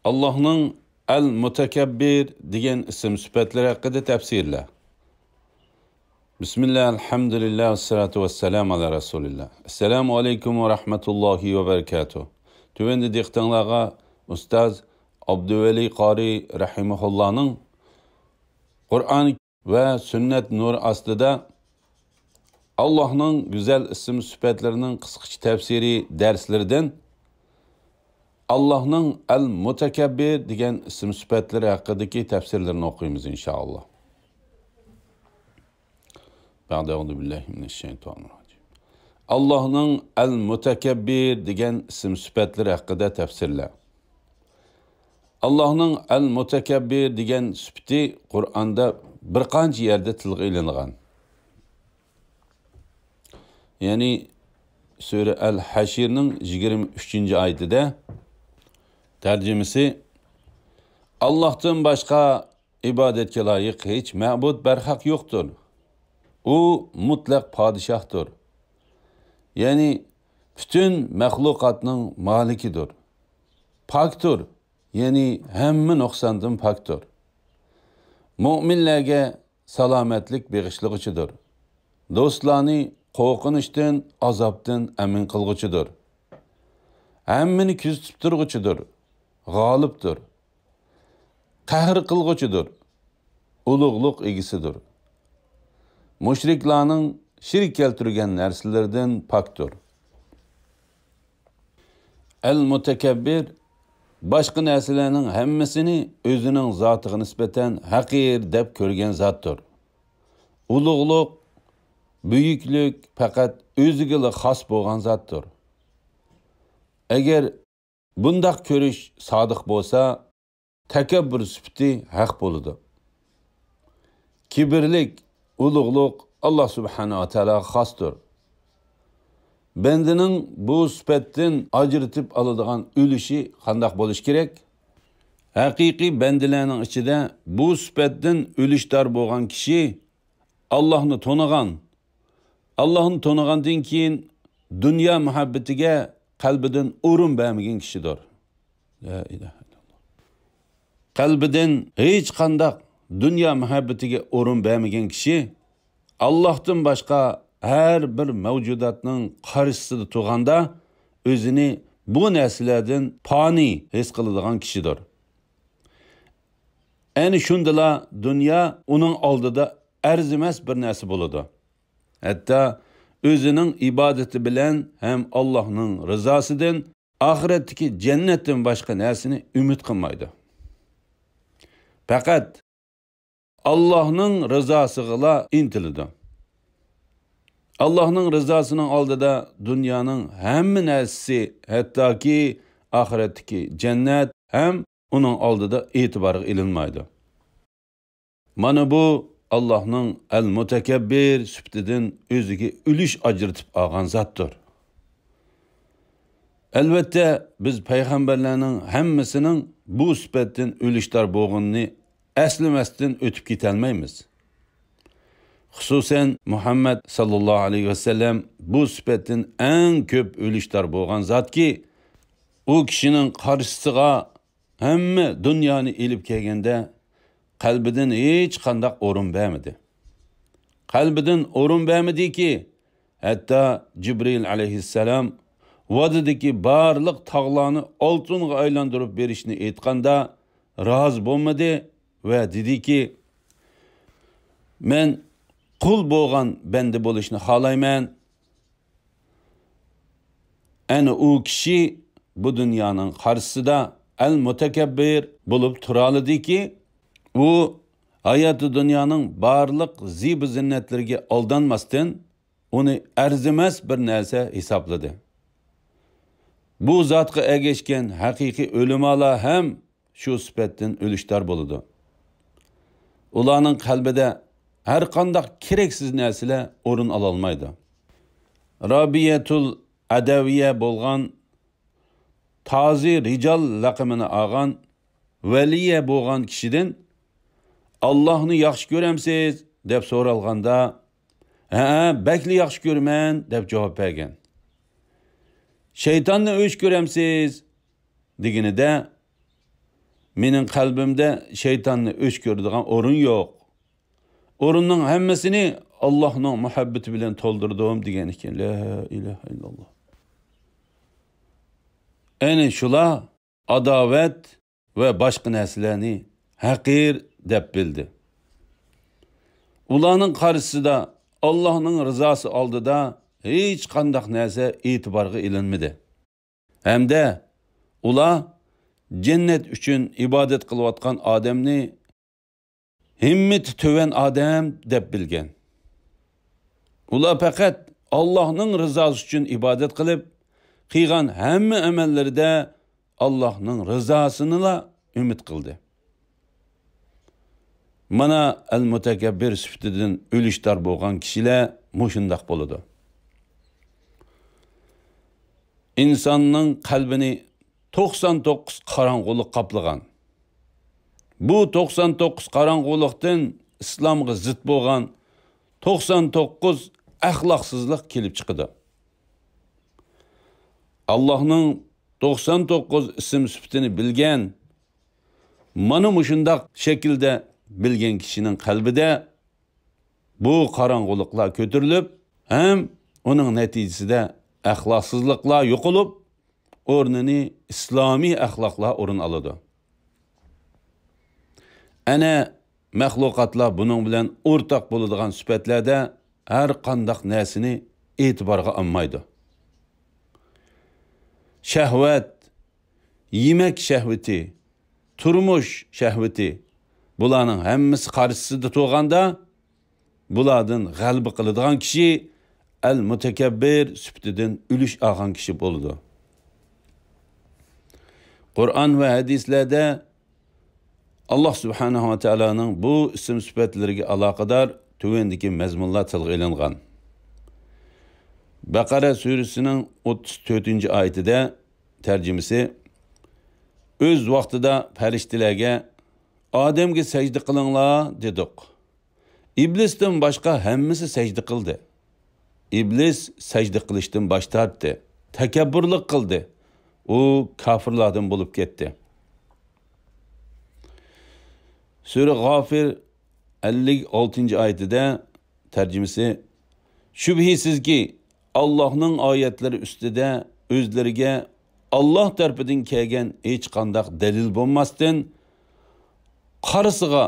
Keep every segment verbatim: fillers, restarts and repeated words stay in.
ئاللاھنىڭ ئەل مۇتەكەببىر دېگەن ئىسىم سۈپەتلىرى ھەققىدە تەپسىرلە. بىسمىللا، ئەلھەمدۇلىللا، ۋەسسالاتۇ ۋەسسالامۇ ئالا رەسۇلىللا. ئەسسالامۇ ئەلەيكۇم ۋە رەھمەتۇللاھى ۋە بەرىكاتۇھ. تۆۋەندە دىققىتىڭلارغا ئۇستاز ئابدۇۋەلى قارى رەھىمەھۇللانىڭ قۇرئان ۋە سۈننەت نۇرى ئاستىدا ئاللاھنىڭ گۈزەل ئىسىم سۈپەتلىرىنىڭ قىسقىچە تەپسىرى دەرسلىرىدىن ئاللاھنىڭ ئەل مۇتەكەببىر دېگەن ئىسىم سۈپەتلىرى ھەققىدىكى تەپسىرلىرىنى ئوقۇيمىز، ئىنشائاللا. بەئدە، ئەئۇزۇ بىللاھى مىنەششەيتانىررەجىم. ئاللاھنىڭ ئەل مۇتەكەببىر دېگەن ئىسىم سۈپەتلىرى ھەققىدە تەپسىرلە. ئاللاھنىڭ ئەل مۇتەكەببىر دېگەن سۈپىتى قۇرئاندا بىر قانچە يەردە تىلغا ئېلىنغان. يەنى سۈرە ئەل ھەشرنىڭ يىگىرمە ئۈچىنچى ئايىتىدە، تەرجىمىسى: ئاللاھتىن باشقا ئىبادەتكە لايىق ھېچ مەبۇد بەرھەق يوقتۇر. ئۇ مۇتلەق پادىشاھتۇر. يەنى پۈتۈن مەخلۇقاتنىڭ مالىكىدۇر. پاكتۇر، يەنى ھەممە نۇقساندىن پاكتۇر. مۆمىنلەرگە سالامەتلىك بېغىشلىغۇچىدۇر. دوستلارنى قورقۇنچتىن، ئازابتىن ئەمىن قىلغۇچىدۇر. ھەممىنى كۆزىتىپ تۇرغۇچىدۇر. غالىبتۇر. قەھر قىلغۇچىدۇر. ئۇلۇغلۇق ئىگىسىدۇر. مۇشرىكلارنىڭ شېرىك كەلتۈرگەن نەرسىلىرىدىن پاكتۇر. ئەل مۇتەكەببىر باشقا نەرسىلەرنىڭ ھەممىسىنى ئۆزىنىڭ زاتىغا نىسبەتەن ھەقىر دەپ كۆرگەن زاتتۇر. ئۇلۇغلۇق، بۈيۈكلۈك پەقەت ئۆزىگىلا خاس بولغان زاتتۇر. ئەگەر بۇنداق كۆرۈش سادىق بولسا، تەكەببۇر سۈپىتى ھەق بولىدۇ. كىبىرلىك، ئۇلۇغلۇق ئاللا سۇبھانەھۇ ۋە تائالاغا خاستۇر. بەندىنىڭ بۇ سۈپەتتىن ئاجرىتىپ ئالىدىغان ئۈلۈشى قانداق بولۇشى كېرەك؟ ھەقىقىي بەندىلەرنىڭ ئىچىدە بۇ سۈپەتتىن ئۈلۈشدار بولغان كىشى ئاللاھنى تونۇغان، ئاللاھنى تونۇغاندىن كېيىن دۇنيا مۇھەببىتىگە قەلبىدىن ئورۇن بەرمىگەن كىشىدۇر. لا ئىلاھە ئىللاللا. قەلبىدىن ھېچقانداق دۇنيا مۇھەببىتىگە ئورۇن بەرمىگەن كىشى ئاللاھتىن باشقا ھەر بىر مەۋجۇداتنىڭ قارشىسىدا تۇرغاندا ئۆزىنى بۇ نەرسىلەردىن پانىي ھېس قىلىدىغان كىشىدۇر. ئەنە شۇندىلا دۇنيا ئۇنىڭ ئالدىدا ئەرزىمەس بىر نەرسە بولىدۇ. ھەتتا ئۆزىنىڭ ئىبادىتى بىلەن ھەم ئاللاھنىڭ رىزاسىدىن، ئاخىرەتتىكى جەننەتتىن باشقا نەرسىنى ئۈمىد قىلمايدۇ. پەقەت ئاللاھنىڭ رىزاسىغىلا ئىنتىلىدۇ. ئاللاھنىڭ رىزاسىنىڭ ئالدىدا دۇنيانىڭ ھەممە نەرسىسى، ھەتتاكى ئاخىرەتتىكى جەننەت ھەم ئۇنىڭ ئالدىدا ئېتىبارغا ئېلىنمايدۇ. مانا بۇ ئاللاھنىڭ ئەل مۇتەكەببىر سۈپىتىدىن ئۆزىگە ئۈلۈش ئاجرىتىپ ئالغان زاتتۇر. ئەلۋەتتە، بىز پەيغەمبەرلەرنىڭ ھەممىسىنىڭ بۇ سۈپەتتىن ئۈلۈشدار بولغىنىنى ئەسلىمەستىن ئۆتۈپ كېتەلمەيمىز. خۇسۇسەن، مۇھەممەد ساللاللاھۇ ئەلەيھى ۋەسەللەم بۇ سۈپەتتىن ئەڭ كۆپ ئۈلۈشدار بولغان زاتكى، ئۇ كىشىنىڭ قارشىسىغا ھەممە دۇنيانى ئېلىپ كەلگەندە، قەلبىدىن ھېچقانداق ئورۇن بەرمىدى. قەلبىدىن ئورۇن بەرمىدىكى، ھەتتا جىبرىئىل ئەلەيھىسسالام ۋادىدىكى بارلىق تاغلارنى ئالتۇنغا ئايلاندۇرۇپ بېرىشنى ئېيتقاندا، رازى بولمىدى ۋە دېدىكى، مەن قۇل بولغان بەندە بولۇشنى خالايمەن. ئەنە ئۇ كىشى بۇ دۇنيانىڭ قارشىسىدا ئەل مۇتەكەببىر بولۇپ تۇرالىدىكى، ئۇ ھاياتى دۇنيانىڭ بارلىق زىبۇ زىننەتلىرىگە ئالدانماستىن، ئۇنى ئەرزىمەس بىر نەرسە ھېسابلىدى. بۇ زاتقا ئەگەشكەن ھەقىقىي ئۆلىمالار ھەم شۇ سۈپەتتىن ئۈلۈشدار بولىدۇ. ئۇلارنىڭ قەلبىدە ھەرقانداق كېرەكسىز نەرسىلەر ئورۇن ئالالمايدۇ. رابىيەتۇل ئەدەۋىيە بولغان تازى رىجال لەقىمىنى ئالغان ۋەلىيە بولغان كىشىدىن، «ئاللاھنى ياخشى كۆرەمسىز؟» دەپ سورالغاندا، «ھەئە، بەكلا ياخشى كۆرىمەن» دەپ جاۋاب بەرگەن. «شەيتاننى ئۆچ كۆرەمسىز؟» دېگىنىدە، مېنىڭ قەلبىمدە شەيتاننى ئۆچ كۆرىدىغان ئورۇن يوق. ئورۇننىڭ ھەممىسىنى ئاللاھنىڭ مۇھەببىتى بىلەن تولدۇردۇم» دېگەن ئىكەن. لا ئىلاھە ئىللاللا. ئەنە شۇلار ئاداۋەت ۋە باشقا نەرسىلەرنى ھەقىر دەپ بىلدى. ئۇلارنىڭ قارشىسىدا ئاللاھنىڭ رىزاسى ئالدىدا ھېچقانداق نەرسە ئېتىبارغا ئېلىنمىدى. ھەمدە ئۇلار جەننەت ئۈچۈن ئىبادەت قىلىۋاتقان ئادەمنى ھىممىتى تۆۋەن ئادەم دەپ بىلگەن. ئۇلار پەقەت ئاللاھنىڭ رىزاسى ئۈچۈن ئىبادەت قىلىپ، قىلغان ھەممە ئەمەللىرىدە ئاللاھنىڭ رىزاسىنىلا ئۈمىد قىلدى. مانا ئەل مۇتەكەببىر سۈپىتىدىن ئۈلۈشدار بولغان كىشىلەر مۇشۇنداق بولىدۇ. ئىنساننىڭ قەلبىنى توقسان توققۇز قاراڭغۇلۇق قاپلىغان. بۇ توقسان توققۇز قاراڭغۇلۇقتىن ئىسلامغا زىت بولغان توقسان توققۇز ئەخلاقسىزلىق كېلىپ چىقىدۇ. ئاللاھنىڭ توقسان توققۇز ئىسىم سۈپىتىنى بىلگەن، مانا مۇشۇنداق شەكىلدە بىلگەن كىشىنىڭ قەلبىدە بۇ قاراڭغۇلۇقلار كۆتۈرۈلۈپ، ھەم ئۇنىڭ نەتىجىسىدە ئەخلاقسىزلىقلار يوقىلىپ، ئورنىنى ئىسلامىي ئەخلاقلار ئورۇن ئالىدۇ. ئەنە مەخلۇقاتلار بۇنىڭ بىلەن ئورتاق بولىدىغان سۈپەتلەردە ھەر قانداق نەرسىنى ئېتىبارغا ئالمايدۇ. شەھۋەت، يېمەك شەھۋىتى، تۇرمۇش شەھۋىتى، بۇلارنىڭ ھەممىسى قارشىسىدا تۇرغاندا، بۇلاردىن غەلىبە قىلىدىغان كىشى ئەل مۇتەكەببىر سۈپىتىدىن ئۈلۈش ئالغان كىشى بولىدۇ. قۇرئان ۋە ھەدىسلەردە ئاللاھ سۇبھانەھۇ ۋە تائالانىڭ بۇ ئىسىم سۈپەتلىرىگە ئالاقىدار تۆۋەندىكى مەزمۇنلار تىلغا ئېلىنغان. بەقەرە سۈرىسىنىڭ ئوتتۇز تۆتىنچى ئايىتىدە، تەرجىمىسى: «ئۆز ۋاقتىدا پەرىشتىلەرگە، ئادەمگە سەجدە قىلىڭلار دېدۇق. ئىبلىستىن باشقا ھەممىسى سەجدە قىلدى. ئىبلىس سەجدە قىلىشتىن باش تارتتى، تەكەببۇرلۇق قىلدى. ئۇ كاپىرلاردىن بولۇپ كەتتى.» سۈرە غافىر ئەللىك ئالتىنچى ئايىتىدە، تەرجىمىسى: «شۈبھىسىزكى، ئاللاھنىڭ ئايەتلىرى ئۈستىدە ئۆزلىرىگە ئاللاھ تەرىپىدىن كەلگەن ھېچقانداق دەلىل بولماستىن، قارىسىغا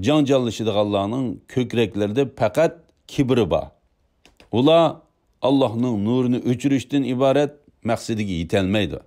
جاڭجاللىشىدىغانلارنىڭ كۆكرەكلىرىدە پەقەت كىبرى بار. ئۇلار ئاللاھنىڭ نۇرىنى ئۆچۈرۈشتىن ئىبارەت مەقسىتىگە يېتەلمەيدۇ.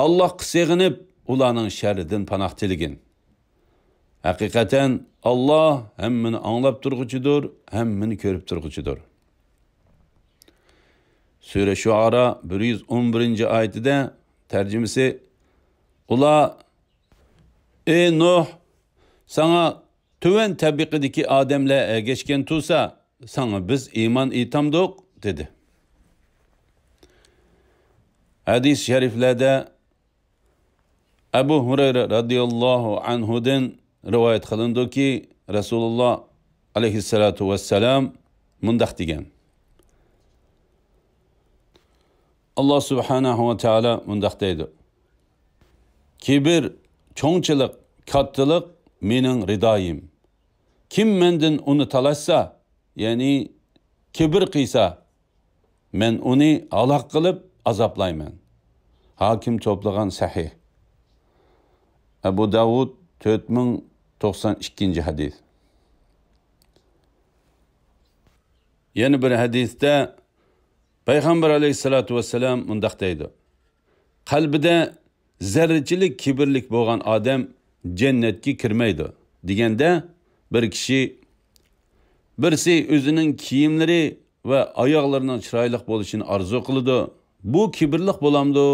ئاللاھقا سېغىنىپ، ئۇلارنىڭ شەررىدىن پاناھ تىلىگىن. ھەقىقەتەن، ئاللاھ ھەممىنى ئاڭلاپ تۇرغۇچىدۇر، ھەممىنى كۆرۈپ تۇرغۇچىدۇر.» سۈرە شۇئارا بىر يۈز ئون بىرىنچى ئايىتىدە، تەرجىمىسى: «ئۇلار، ئەي نۇھ، ساڭا تۆۋەن تەبىقىدىكى ئادەملەر ئەگەشكەن تۇرسا، ساڭا بىز ئىمان ئېيتامدۇق؟» دېدى. ھەدىس شەرىفلەردە ئەبۇ ھۇرەيرە رەزىياللاھۇ ئەنھۇدىن رىۋايەت قىلىنىدۇكى، رەسۇلۇللاھ ئەلەيھىسسالاتۇ ۋەسسالام مۇنداق دېگەن: ئاللاھ سۇبھانەھۇ ۋە تائالا مۇنداق دەيدۇ: «كىبىر، چوڭچىلىق، كاتتىلىق مېنىڭ رىدايىم. كىم مەندىن ئۇنى تالاشسا، يەنى كىبىر قىلسا، مەن ئۇنى ھالاك قىلىپ ئازابلايمەن.» ھاكىم توپلىغان سەھىھ. ئەبۇ داۋۇد، تۆت مىڭ توقسان ئىككىنچى ھەدىس. يەنە بىر ھەدىستە پەيغەمبەر ئەلەيھىسسالاتۇ ۋەسسالام مۇنداق دەيدۇ: «قەلبىدە زەررىچىلىك كىبىرلىك بولغان ئادەم جەننەتكە كىرمەيدۇ» دېگەندە، بىر كىشى، بىرسى ئۆزىنىڭ كىيىملىرى ۋە ئاياغلىرىنىڭ چىرايلىق بولۇشىنى ئارزۇ قىلىدۇ، بۇ كىبىرلىق بولامدۇ؟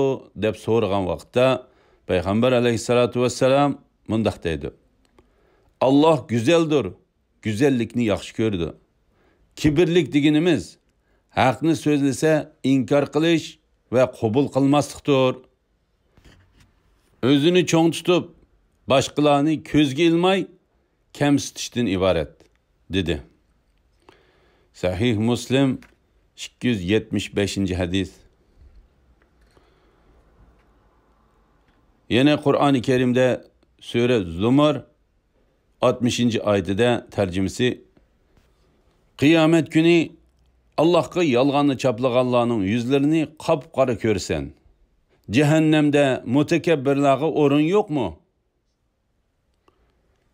دەپ سورىغان ۋاقىتتا، پەيغەمبەر ئەلەيھىسسالاتۇ ۋەسسالام مۇنداق دەيدۇ: «ئاللاھ گۈزەلدۇر، گۈزەللىكنى ياخشى كۆرىدۇ. كىبىرلىك دېگىنىمىز، ھەقنى سۆزلىسە ئىنكار قىلىش ۋە قوبۇل قىلماسلىقتۇر. ئۆزىنى چوڭ تۇتۇپ، باشقىلارنى كۆزگە ئىلماي كەمسىتىشتىن ئىبارەت» دېدى. سەھىھ مۇسلىم، ئىككى يۈز يەتمىش بەشىنچى ھەدىس. يەنە قۇرئانى كەرىمدە سۈرە زۇمۇر، ئاتمىشىنچى ئايىتىدە تەرجىمىسى: قىيامەت كۈنى ئاللاھقا يالغاننى چاپلىغانلارنىڭ يۈزلىرىنى قاپقارا كۆرىسەن. جەھەننەمدە مۇتەكەببىرلارغا ئورۇن يوقمۇ؟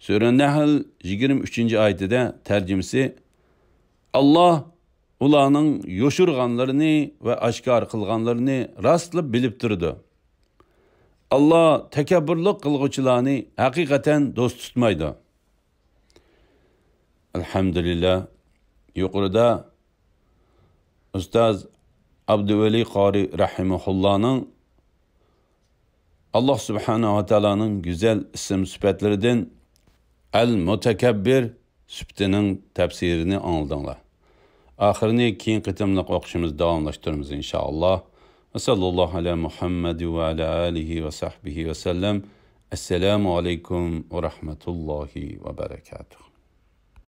سۈرە نەھل، يىگىرمە ئۈچىنچى ئايىتىدە تەرجىمىسى: ئاللاھ ئۇلارنىڭ يوشۇرغانلىرىنى ۋە ئاشكارا قىلغانلىرىنى راستلا بىلىپ تۇرىدۇ. ئاللاھ تەكەببۇرلۇق قىلغۇچىلارنى ھەقىقەتەن دوست تۇتمايدۇ. ئەلھەمدۇلىللاھ، يۇقىرىدا ئۇستاز ئابدۇۋەلى قارى رەھىمەھۇللانىڭ ئاللاھ سۇبھانەھۇ ۋە تائالانىڭ گۈزەل ئىسىم سۈپەتلىرىدىن ئەل مۇتەكەببىر سۈپىتىنىڭ تەپسىرىنى ئاڭلىدىڭلار. ئاخىرىنى كېيىنكى قېتىملىق ئوقۇشىمىزدا داۋاملاشتۇرىمىز، ئىنشائاللاھ. ۋە ساللاللاھۇ ئەلا مۇھەممەد ۋە ئەلا ئالىھى ۋە سەھبىھى ۋە سەللەم. ئەسسالامۇ ئەلەيكۇم ۋە رەھمەتۇللاھى ۋە بەرەكاتۇھ.